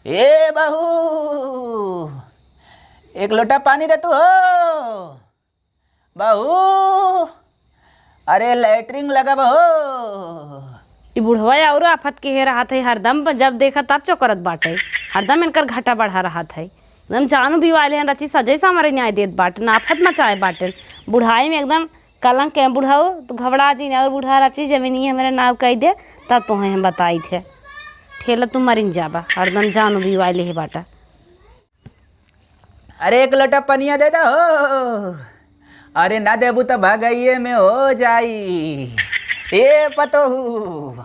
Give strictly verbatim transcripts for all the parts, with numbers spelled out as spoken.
ए बहू, एक लोटा पानी दे तू हो। बहू, अरे लैट्रिन लगब हो। ई बुढ़वा अउर आफत के हे रहत है, हरदम जब देखा तब चोकरत बाटे, हरदम इनकर घाटा बढ़ा रहत है। एकदम जानू बिवाले हैं रची सजै सा हमरे न्याय देत बाटे, ना आफत मचाए बाटे। बुढ़ाई में एकदम कलंक है बुढ़ऊ, तू घबरा जी ना, अउर बुढ़ा रची जमीनी हमरे नाव कह दे, तब तोहे हम बताई थे। ठेला तू मरिन जाबा, हरदम जानू बिवाले है बाटा। अरे एक लोटा पनिया दे दो हो। अरे ना देबू तो भगइये में हो जाई। ए पतोहू।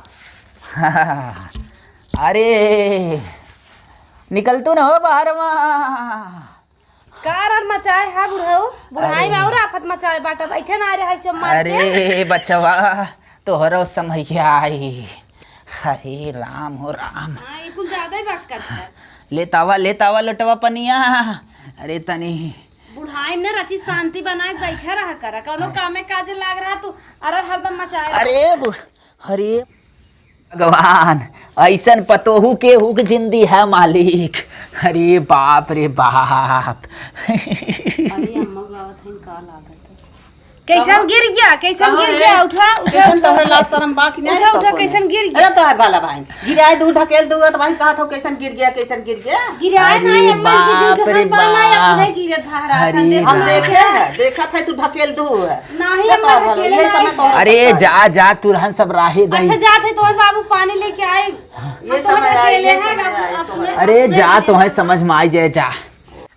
अरे निकल तू न हो बाहर मा। का रर मचाए हा बुढ़ऊ? बुढ़ाई में अरे। अउर आफत मचाए बाटा, बैठे ना रहे चुप मार के। अरे बचवा, तोहरो समैया आई। अरे राम हो राम। हाँ, ये कुल ज्यादा ही बकत है। लेतावा, लेतावा लोटवा पनिया। अरे तनी। बुढ़ाई में ना रची शांति बनाए के बैठे रहा करा। कौनो कामे काजे लाग रहा तू, अरे हरदम मचाए। अरे बु-, अरे भगवान, ऐसन पतोहू के हुक जिंदी है मालिक। अरे बाप रे बाप। अरे अम्मा गावत हैं, का लागत है? कैसन गिर गया, कैसन कहाँ गिर रे? गया? उठा, उठा, कैसन उठा। तोहरे लाज शरम बा कि नहीं? उठा, उठा, कौनो? कैसन गिर गया? अरे तोहर भला भाई, गिराए दू, ढकेल दू, तो भाई कहत हो कैसन गिर गया, कैसन गिर गया? गिराए अरे नहीं, अम्मा, बाप रे गिर गया, बाप। नहीं, अपने गिरे धारा, अरे हम राम। देखे हैं, देखत है तू ढकेल दू है। नहीं, ये अम्मा, तोहर भला, ढकेले ये नहीं। समय तोहर अरे भला। जा, जा, तू रहन सब राहे दई। अच्छा, जात है, तोहर बाबू पानी लेके आए। ये अब तोहर समय आए, अकेले ये हैं, समय अब आए, अपने, तोहर। अरे अपने जा, तोहे समझ में आई जाए, जा।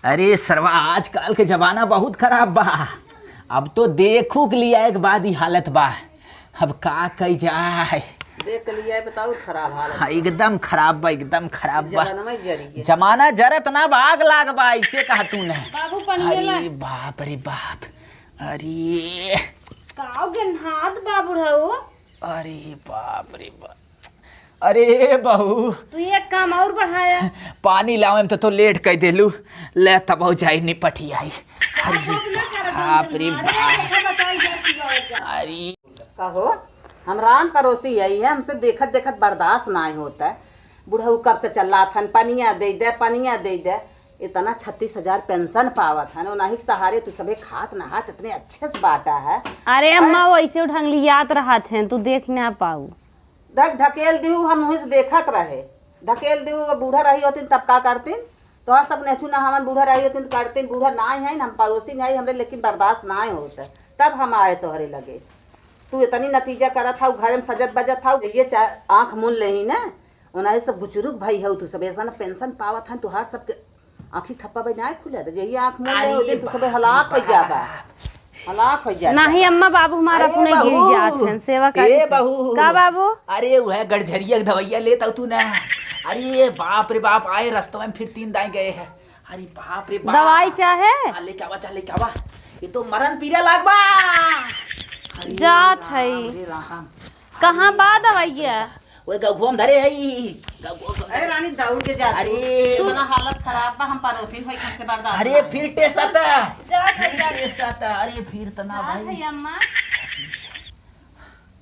अरे सरवा, आजकल के जमाना बहुत खराब बा। अब तो देखू के लिए एक बाद ही हालत बा। अब का कही जाए? देख के लिए बताओ, खराब हालत हाँ, बा। एकदम खराब बा, एकदम खराब बा। जमाना में जरी के। जमाना जरत ना बा, आग लाग बा, ऐसे कहा तू ने। बाबू, पानी ले ला। अरे बाप रे बाप, अरे। काव गन्हात बा बुढ़ऊ। अरे बाप रे बाप। अरे बहू। तू एक काम और बढ़ाया। पानी लावे में तो, तो लेट कर देलू। ले तब जाई निपटी आई। अरे बाप रे बाप। अरे। कहो, हम रान पड़ोसी आई है, हमसे देखत देखत बर्दाश्त नाहीं होता है। बुढ़ऊ कब से चल्लात हन, पनिया दे दे, पनिया दे दे। इतना छत्तीस हजार पेंशन पावत हन, ओनाही के सहारे तू सभे खात नहात इतने अच्छे से बाटा है। अरे अम्मा, हैं? वैसे ढंगलियात रहत हैं, तू देख ना पाऊ। धक ढकेल दिहू, हम वहीं से देखत रहे। ढकेल दिहू, बूढ़ा रही होतीन तब का करतीन? तोहर सब नेचू ना हमन बूढ़ा रही होतीन तो करतीन, बूढ़ा नाहीं है, हम पड़ोसी नाहीं हमरे, लेकिन बर्दाश्त नाहीं होत है। तब हम आए तोहरे लगे। तू इतनी नतीजा करत हऊ, घर में सजत बजत हऊ, ये चा-, आँख मून लेही ना, ओनाही सब बुचुरुक भाई हऊ तू सब, ऐसा ना पेंशन पावत हन, तोहार सबके आँखी ठप्पा बे नाय खुले, तो जहिया आँख मून ले, अरे ओ दिन तू सबे बाप रे हलाक हो जाबा, बाप। हलाक हो जाबा। नहीं अम्मा, बाबू हमारा अरे अपने गिर बहू, जात हैं, सेवा करे ए से। बहू। का बाबू? अरे वह गड़झरिया के दवाइया लेत हऊ तू ना। अरे बाप रे बाप, आए रस्तवा में फिर तीन दाएं गए हैं। अरे बाप रे बाप। दवाई चाहे? हाँ, लेके आवा, चाहे लेके आवा। ये तो मरन पीरा लाग बा। अरे जात राम, है। अरे राम। कहाँ बा दवाइया? ओए गगुआ में धरे है। गगुआ में अरे रानी दौड़ के जाती। अरे। इतना हालत खराब बा, हम पड़ोसी भाई हमसे बर्दाश्त अरे ना फिर होता। टेस्ट आता। जात है, जात। टेस्ट आता। अरे फिर तना जात भाई। है अम्मा।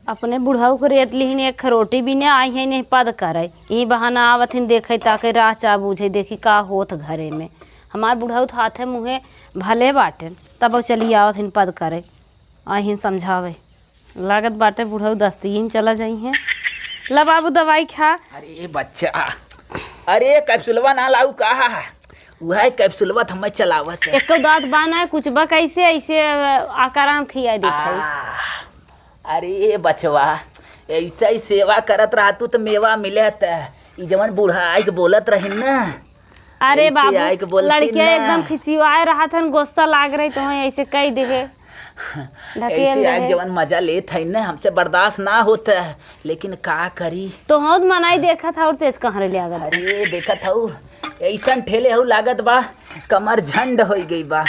अपने बुढ़ऊ के रेत लिहिन, एक रोटी भी ने आई है, नहीं पद करे। ई बहाना आवत हिन, देखे ताके राह चा बूझे, देखी का होत घरे में। हमार बुढ़ऊ तो हाथे मुँहे भले बाटे, तब चली आवत हिन पद करे, आई हिन समझावे। लागत बाटे बुढ़ऊ दस्ती में चला जाई हैं। ला बाबू दवाई खा। अरे बच्चा, अरे कैप्सूलवा ना लाऊ का? वह कैप्सूलवा तो हमें चलावत है। एको दांत बा ना, कुछ बा कैसे ऐसे आकाराम खिया देत है। आ, अरे बचवा, ऐसा ही सेवा करत रहा तू तो मेवा मिलत। ई जवन बुढ़ाई के बोलत रही ना, अरे ऐसे बाबू, आए के बोलती लड़किया ना। एकदम खिसियाए रहत हन, गुस्सा लाग रही तो हैं ऐसे कह देहे। ढकेल ऐसे आए देहे। जवन मजा लेत है ना, हमसे बर्दाश्त ना होता है, लेकिन का करी? तो हम मनाई देखत है और तेज कहाँ रे ले आ गए। अरे देखत हऊ, ऐसन ठेले हऊ लागत बा, कमर झंड होई गई बा।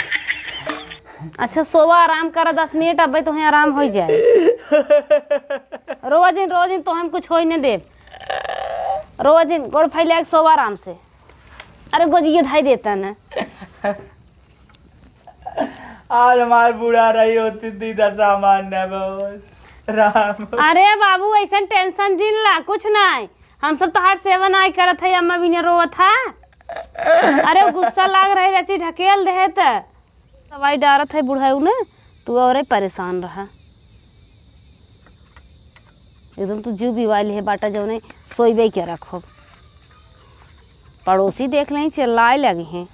अच्छा, सोवा, आराम करा दस मिनट, अबे तोहे आराम होई जाए। रोवा जिन, रोवा जिन, तोहे हम कुछ होई न देब। रोवा जिन, गोड़ फैला के सोवा आराम से। अरे गोजिए धाई देता न। आज हमार बूढ़ा रही होती दी दशा हमार न बस। राम। अरे बाबू, ऐसन टेंशन जिन ला, कुछ नाय। हम सब तोहार सेवा नाय करत है, अम्मा बिना रोवत है। अरे, गुस्सा लाग रहे, रची ढकेल देहे त। दवाई डारत है बुढ़ऊ ने, तू औरे परेशान रहा। एकदम तू जीव बिवाइल है बाटा, जौने सोइबे के रखो। पड़ोसी देख लें, चिल्लाए लगे हैं,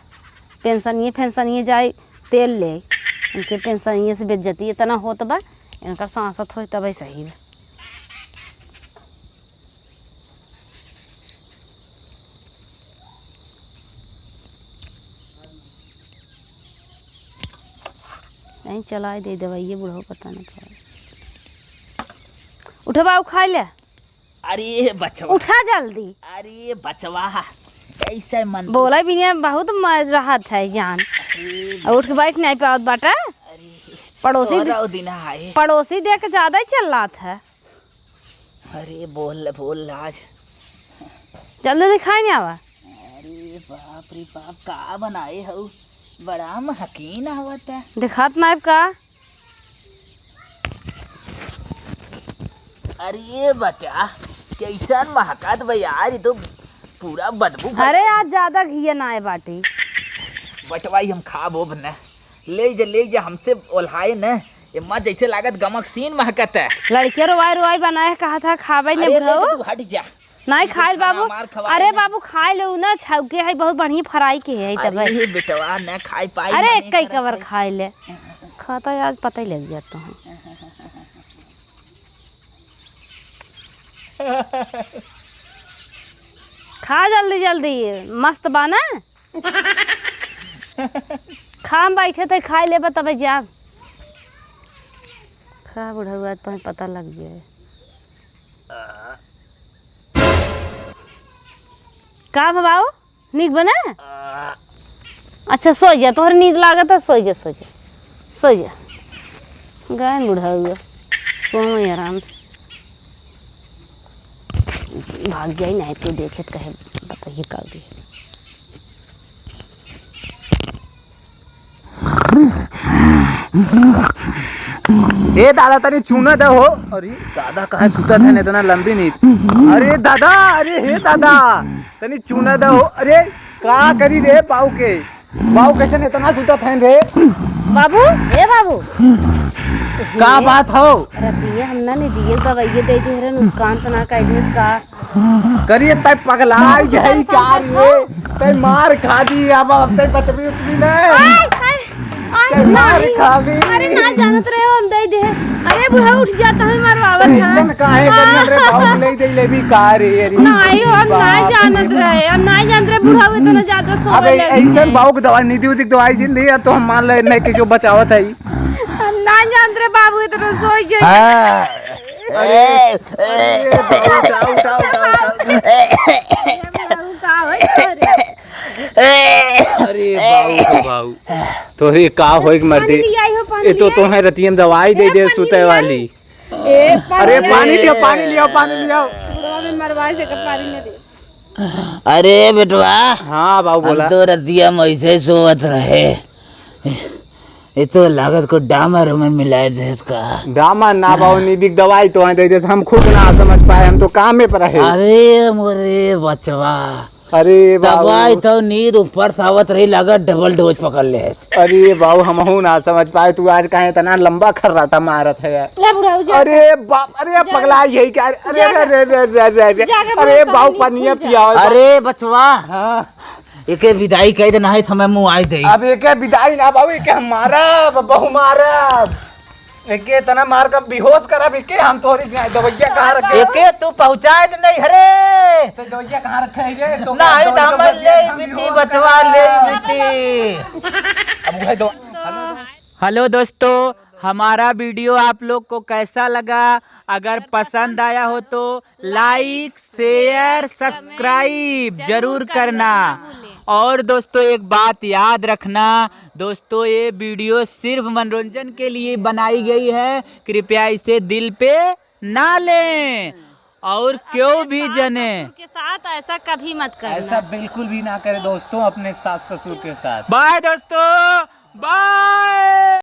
पेंशनिये, पेंशनिये जाए तेल ले। इनके पेंशनिये से बेइज्जती इतना होत बा, इनकर सांसत होई तबे सही बा। नहीं, चलाए दे दवाई, ये बुढ़ऊ पता नहीं क्या है। उठे बाबू, खाए ले। अरे बचवा। उठा जल्दी। अरे बचवा, ऐसे मन तो बोला भी नहीं, बहुत म-, रहत है जान। अरे और उठ के बैठ नहीं पावत बाटा। अरे पड़ोसी दे-, तोरा दिन आए। पड़ोसी देख के ज्यादा ही चिल्लात है। अरे बोल, बोल आज। जल्दी दिखाई नहीं आवा। अरे बाप रे बाप, का बनाए हऊ? बड़ा महकीन आवत है। दिखात नाइब का? अरे बचा, कैसन महकत बा यार, ई तो पूरा बदबू भर अरे आज ज्यादा घिया नाए बाटी। बटवाई हम खाब ओब न। ले जा, ले जा, हमसे ओल्हाए न। एम्मा जैसे लागत गमक सीन महकत है। लड़किया रोवाई रोवाई बनाए कहा था, खाबे ने अरे ले बुढ़ऊ। जा, तू हट जा। नाहीं तू खाइल खाना बाबू। मार खवाए अरे ना। बाबू, खाइ लेउ ना, छौके है, बहुत बढ़िया फ्राई के है, तबे। अरे बेटवा, ना खाइ पाई, अरे, मने एक कई करत कवर है। खाइ ले। खाता है, आज पता ही लग जाता है। खा जल्दी जल्दी, मस्त बा ना? खा, हम बैठे थे, खाइ लेबा, तबे जाब। खा बुढ़ऊ, आज तुम्हें पता लग जाए। का भा बाऊ, नीक बा ना? अच्छा, सो जा, तोहर नींद लागत है, सो जा, सो जा, सो जा। गए बुढ़ऊ, सो आराम से। भाग जाई, नाहीं तो देखे त कहे, बताइए का दी। ए दादा, तनी चूना दे हो। अरे दादा, कहाँ सुतत है इतना लंबी नींद? अरे दादा, अरे हे दादा, तनी चूना दे हो। अरे का करी रे बाऊ के? बाऊ कैसे इतना सुतत है रे? बाबू, ए बाबू। का बात हो? रतिये हम ना ने दिए दवाइये दे दे रहे, नुकसान तो ना कह दे इसका। करिए तै पगला गई का रे? तै मार खा दी, अब, अब तै बचबी उचबी नहीं। आय, आय, आय, तै मार नहीं। खा दी। अरे ना जानत रहे हो हम दे दे। अरे बुढ़ा उठ जाता है, मरवावत अरे है। ऐसन काहे करी हमरे भाव नहीं दे ले भी का रे? अरे नहीं, हम ना बाप रे। जानत रहे, हम नहीं जानत रहे बुढ़ा इतना ज्यादा सोवे अबे लगे। ऐसन बाऊ के दवाई, नींदी उदी के दवाई जिन दी, अब तो हम मान ले नहीं कि जो बचावत है। हम ना जानत रहे बाबू इतना सोई जाए। हाँ। अरे, अरे, बाऊ, उठा, उठा, उठा, उठा, उठा। अरे, बाऊ, का होई तोरे? अरे, बाऊ, तो बाऊ। तोरे का होई के मर्दी? पानी ले आई हो, पानी ए, तो ले आई। तोहे रतियन दवाई दे ए, दे पानी सुते ले आई। वाली। ए, पानी अरे, ले पानी आई। लियो, पानी लियो, पानी लियो। बुढ़वा में मरवाए से के पानी में दे। अरे, बेटवा। हाँ, बाऊ, हम बोला। तो रतिया में ऐसे सोवत रहे। ये तो लागत को डामर में मिलाए देस का। डामर ना बाऊ, नींदी के दवाई तो है दे देस, हम खुद ना समझ पाए, हम तो कामे पर रहे। अरे मोरे बचवा। अरे बाऊ। दवाई तो नींद ऊपर से आवत रही, लागत डबल डोज पकड़ लेस। अरे बाऊ, हमहू ना समझ पाए, तू आज काहे इतना लंबा खर्राटा मारत है यार? ले बुढ़ऊ जा। अरे बाप, अरे जा। पगला यही क्या? अरे, जा। अरे, अरे, अरे, अरे, अरे, जा के अरे बुढ़ऊ बाऊ, कहानी पनिया खुल जा। पियाओ। अरे बचवा। हाँ। एके विदाई कह दे, नाहीं त हमें मुँह आई दे। अब एके विदाई ना बाबू, एके हम मारब, बहु मारब। एके इतना मार के बेहोश करब, एके हम तोहरी दवैया कहाँ रखे? एके तू पहुँचाए त नहीं हरे। तो दवैया कहाँ रखे है रे? तो नाहीं तो दवैया हम ले हम बिती बेहोश बचवा, ले करब। बिती। अब उहे दो। हेलो दोस्तों, हमारा वीडियो आप लोग को कैसा लगा? अगर पसंद आया हो तो like, share, subscribe जरूर करना। और दोस्तों, एक बात याद रखना, दोस्तों, ये वीडियो सिर्फ मनोरंजन के लिए बनाई गई है, कृपया इसे दिल पे ना लें। और क्यों भी जने के साथ ऐसा कभी मत करना। ऐसा बिल्कुल भी ना करें दोस्तों, अपने सास ससुर के साथ। बाय दोस्तों, बाय।